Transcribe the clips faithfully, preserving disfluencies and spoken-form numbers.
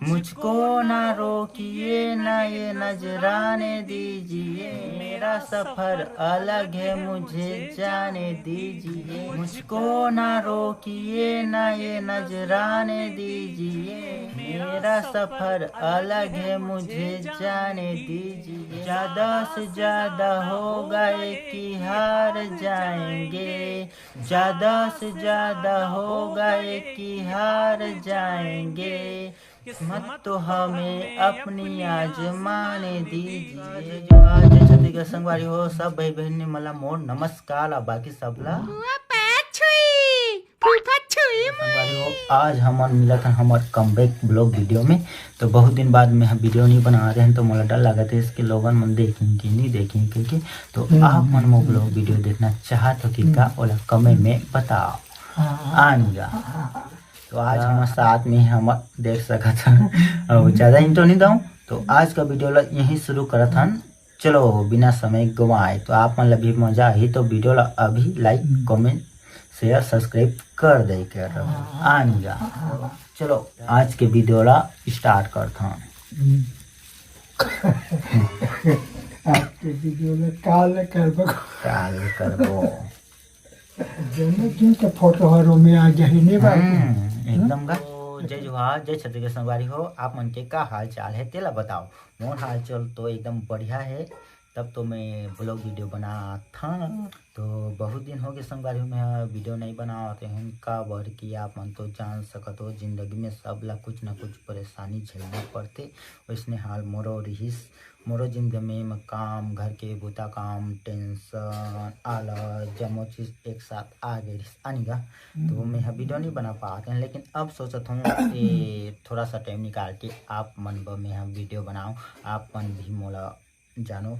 मुझको ना रोकिए, ना ये नजराने दीजिए, मेरा सफर अलग है, मुझे जाने दीजिए। मुझको ना रोकिए, ना ये नजराने दीजिए, मेरा सफर अलग है, मुझे जाने दीजिए। ज्यादा से ज्यादा होगा ये कि हार जाएंगे, ज्यादा से ज्यादा होगा ये कि हार जाएंगे। किस्मत तो हमें अपनी आजमाने दीजिए। जय जोहार, जय छत्तीसगढ़ संगवारी हो, सब भाई बहन ने मला मोर नमस्कार। अब बाकी सबला फुआ पैर छुई, फूफा छुई संगवारी हो, आज हमन मिलत हन हमर कमबैक ब्लॉग वीडियो में। तो बहुत दिन बाद में हम वीडियो नहीं बना रहे हैं, तो मोला डर लागत है इसके लोगन मन देखिन कि नहीं देखिन करके। तो हम्म, आप मन मोर ब्लॉग वीडियो देखना चाहत हो कि का, ओला कमेंट में बताओ। हाँ। आनी गा। तो आज हम साथ में हम देख सकत हन। और ज्यादा इंट्रो नहीं दूं, तो आज का वीडियो ला यहीं शुरू करत हन। चलो, बिना समय गवाए, तो आप मन ला भी मजा आही, तो वीडियो ला अभी लाइक, कमेंट, शेयर, सब्सक्राइब कर दे कर। आनी गा। चलो, आज के वीडियो ला स्टार्ट करत हन। आज के वीडियो ला काल करबो। काल करबो। जन्मदिन के फोटो हर ओमे आ जाही, नहीं बात? हम्म, एकदम गा। तो जय जोहार, जय छत्तीसगढ़ संगवारी हो, आप मन के का हाल चाल है, तेला बताओ। मोर हाल चाल तो एकदम बढ़िया है, तब तो मैं ब्लॉग वीडियो बनात हन। तो बहुत दिन हो गए संगवारी हो, मैं वीडियो नहीं बनावत रहें, काबर कि आप मन तो जान सकत हो, जिंदगी में सब ला कुछ ना कुछ परेशानी झेलना पड़थे। वैसने हाल मोरो रिहिस, मोरो जिंदगी में काम, घर के बुता काम, टेंशन, आलस, जम्मो चीज एक साथ आ गए रिहिस, आनी गा। तो मैं ह वीडियो नहीं बना पात रहें, लेकिन अब सोचत हूँ कि थोड़ा सा टाइम निकाल के आप मन बर मैं ह वीडियो बनाऊँ, आप मन भी मोला जानो।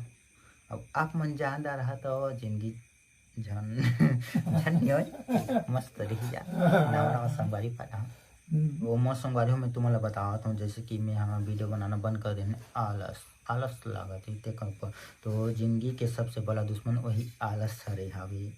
अब आप मन जान डा रहा तो जिंदगी झन झन नहीं होय, मस्त रही जा। नवा नवा संगवारी पाना। हम्म। वो मोर संगवारी हो, मैं तुमन ला बतावत हूँ, जैसे कि मैं ह वीडियो बनाना बंद कर देन, आलस आलस लागत है तेकर ऊपर। तो जिंदगी के सबसे बड़ा दुश्मन वही आलस हरे हावे।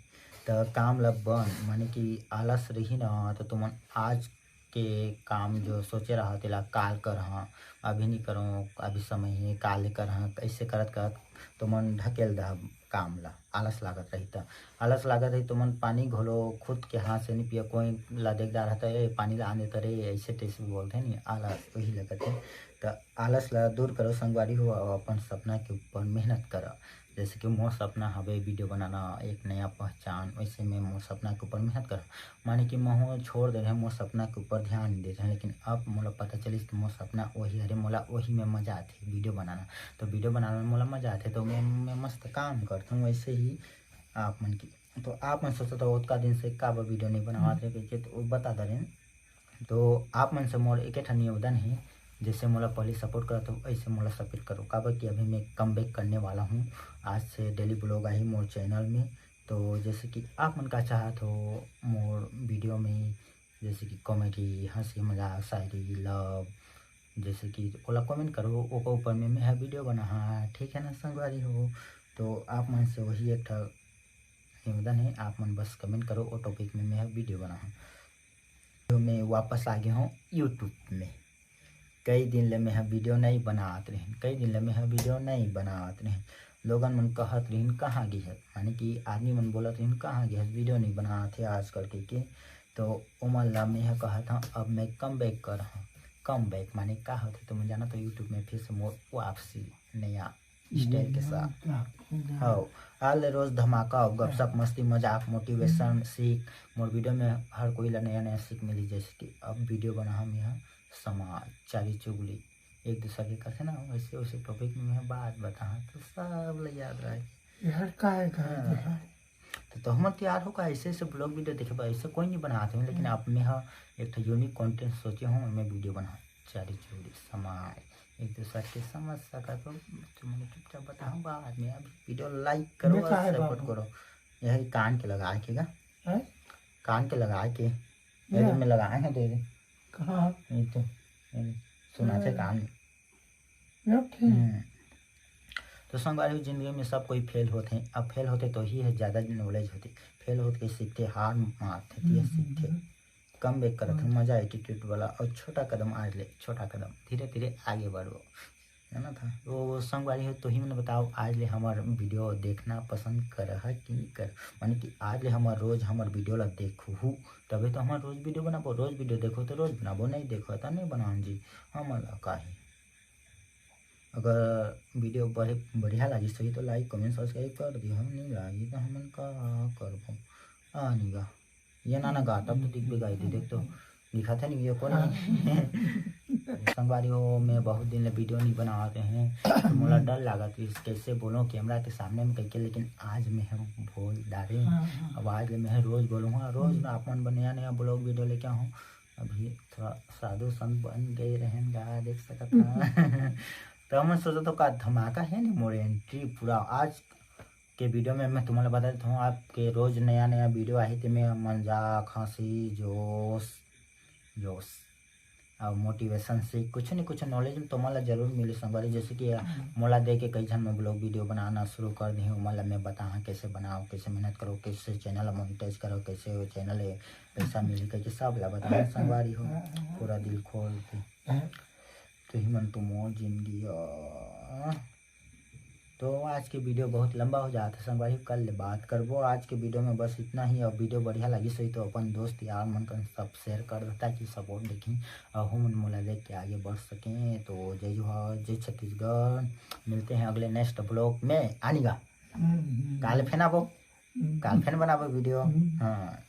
त काम ला बन, माने कि आलस रही ना, तो तुमन आज के काम जो सोचे रहा तेला काल करहा, अभी नहीं करो, अभी समय है, काल करहा, ऐसे करत करत तुमन ढकेल दहा काम ला। आलस लागत रही त, आलस लागत रही तुमन पानी घोलो, खुद के हाथ से नहीं पिया, कोई ला देख डारहा त, "ए, पानी ला आने तरे", ऐसे तैसे बोलते नहीं, आलस वही लगत है। त आलस ला दूर करो संगवारी हो, और अपन सपना के ऊपर मेहनत करो। जैसे कि मोर सपना हवे वीडियो बनाना, एक नया पहचान, वैसे में मोर सपना के ऊपर मेहनत करो। माने कि महूँ छोड़ दे रहे, मोर सपना के ऊपर ध्यान नहीं देते हैं, लेकिन अब मोला पता चलिस कि मोर सपना वही हरे, मोला वही में मजा आथे वीडियो बनाना। तो वीडियो बनाना में मोला मजा आथे, तो मैं, मैं मस्त काम करता हूँ। वैसे ही आप मन की, तो आप मन सोचत हो, "ओतका दिन से काबर वीडियो नहीं बनावत है?" कहिके, तो वो बता दे रहे हैं। तो आप मन से मोर एक ठन निवेदन है, जैसे मोला पहले सपोर्ट करत हो, ऐसे मोला सपोर्ट करो, काबर कि अभी मैं कम बैक करने वाला हूँ। आज से डेली ब्लॉग आही मोर चैनल में। तो जैसे कि आप मन का चाहत हो मोर वीडियो में, जैसे कि कॉमेडी, हंसी मजाक, शायरी, लव, जैसे कि ओला कमेंट करो, ओकर ऊपर में मैं ह वीडियो बनाहा, ठीक है ना संगवारी हो। तो आप मन से वही एक ठा निवेदन है, आप मन बस कमेंट करो, वो टॉपिक में मैं ह वीडियो बनाहा। तो मैं वापस आ गया हूँ यूट्यूब में। कई दिन ले मैं ह वीडियो नहीं बनात रहें, कई दिन ले मैं ह वीडियो नहीं बनात रहें। लोगन मन कहत रहिन, "कहाँ गिहत?" माने कि आदमी मन बोलत रहिन, "कहाँ गिहत? वीडियो नहीं बनात है आजकल," कहिके। तो ओमन ला मैं ह कहत हूँ, अब मैं कम बैक कर हूँ। कम बैक माने का होथे, तो मैं जाना तो यूट्यूब में फिर से मोर वापसी नया स्टाइल के साथ। हव, आले रोज धमाका, गपशप, मस्ती, मजाक, मोटिवेशन, सीख। मोर वीडियो में हर कोई ला नया नया सीख मिली, जैसे कि अब वीडियो बनाहा मैं ह समाज, चारी चुगली, एक दूसरा के कथे ना, वैसे वैसे टॉपिक में मैं बात बताहा तो सब ला याद रहे। यार का है, का है, हाँ। देखा। तो तुमन तैयार हो का ऐसे ऐसे ब्लॉग वीडियो देखे बर? ऐसे कोई नहीं बनाते हैं, लेकिन हम्म। अब मैं ह एक ठो यूनिक कंटेंट सोचे हूँ, मैं वीडियो बना चारी चुगली समाज, एक दूसरा के समझ सका तो तुमन चुपचाप बताऊँ बाद में। अब वीडियो लाइक करो मैं और काहे सपोर्ट बाबू? करो। यही कान के लगा के गा। हैं? कान के लगा के। या। ये में लगाए हैं तेरे। कहाँ? ये तो, ये सुना थे हाँ। कान में। या ठीक। हम्म। तो संगवारी हो, जिंदगी में सब कोई फेल होते हैं। अब फेल होते तो ही है ज्यादा नॉलेज होती। फेल होते सीखते, हार मारते, तो ये हम्म, सीखते। हम्म। कम बेक करत हन, मजा एटीट्यूड वाला। और छोटा कदम आज ले, छोटा कदम, धीरे धीरे आगे बढ़ो, है ना था। तो संगवारी हो, तो ही मन बताओ, आज ले हमर वीडियो देखना पसंद कर है कि नहीं कर, माने कि आज ले हमर रोज हमर वीडियो ला देखहू, तबे तो हमर रोज वीडियो बनाबो। रोज वीडियो देखो तो रोज बनाबो, नहीं देखो तो नहीं बनाओ जी। हमन ला का हे, अगर वीडियो बढ़े, बढ़िया लागिस होही तो लाइक, कमेंट, सब्सक्राइब कर दिहो, नहीं लागी तो हमन का करबो। आ नहीं गा, ये ना ना गाता तो दिख भी गाई थी, देख तो दिखाथे नहीं ये कोन हे। संगवारी हो, मैं बहुत दिन ले वीडियो नहीं बनावत रहें, मोला डर लागत रहिस कैसे बोलों कैमरा के सामने में कहिके, लेकिन आज मैं ह बोल डारे। अब आज ले मैं ह रोज बोलूँ, हाँ, रोज मैं आप मन बर नया नया ब्लॉग वीडियो लेके आहूँ। अभी थोड़ा साधु संत बन गए रहेन गा, देख सकत हा। तो हमन सोचत हो का धमाका हे नहीं मोर एंट्री पूरा आज के वीडियो में। मैं तुमन ला बता देता हूँ, आपके रोज नया नया वीडियो आही, ते में मजाक, हंसी, जोश, जोश और मोटिवेशन से कुछ न कुछ नॉलेज में तुमन ला जरूर मिली संगवारी। जैसे कि मोला देख के कई झन मन ब्लॉग वीडियो बनाना शुरू कर दिही, ओमन ला मैं बताहा कैसे बनाओ, कैसे मेहनत करो, कैसे चैनल मोनेटाइज करो, कैसे वो चैनल हे पैसा मिली करके सब ला बताहा संगवारी हो, पूरा दिल खोल के। तो ही मन तो मोर जिंदगी आ। तो आज के वीडियो बहुत लंबा हो जात हे संगवारी, कल ले बात करबो। आज के वीडियो में बस इतना ही। और वीडियो बढ़िया लगिस होही तो अपन दोस्त यार मन कन सब शेयर कर दे, ताकि सपोर्ट देखी और हम मोला देख के आगे बढ़ सकें। तो जय जोहार, जय छत्तीसगढ़, मिलते हैं अगले नेक्स्ट ब्लॉग में। आनी गा, काल फेन आबो, काल फेन बनाबो वीडियो। हाँ।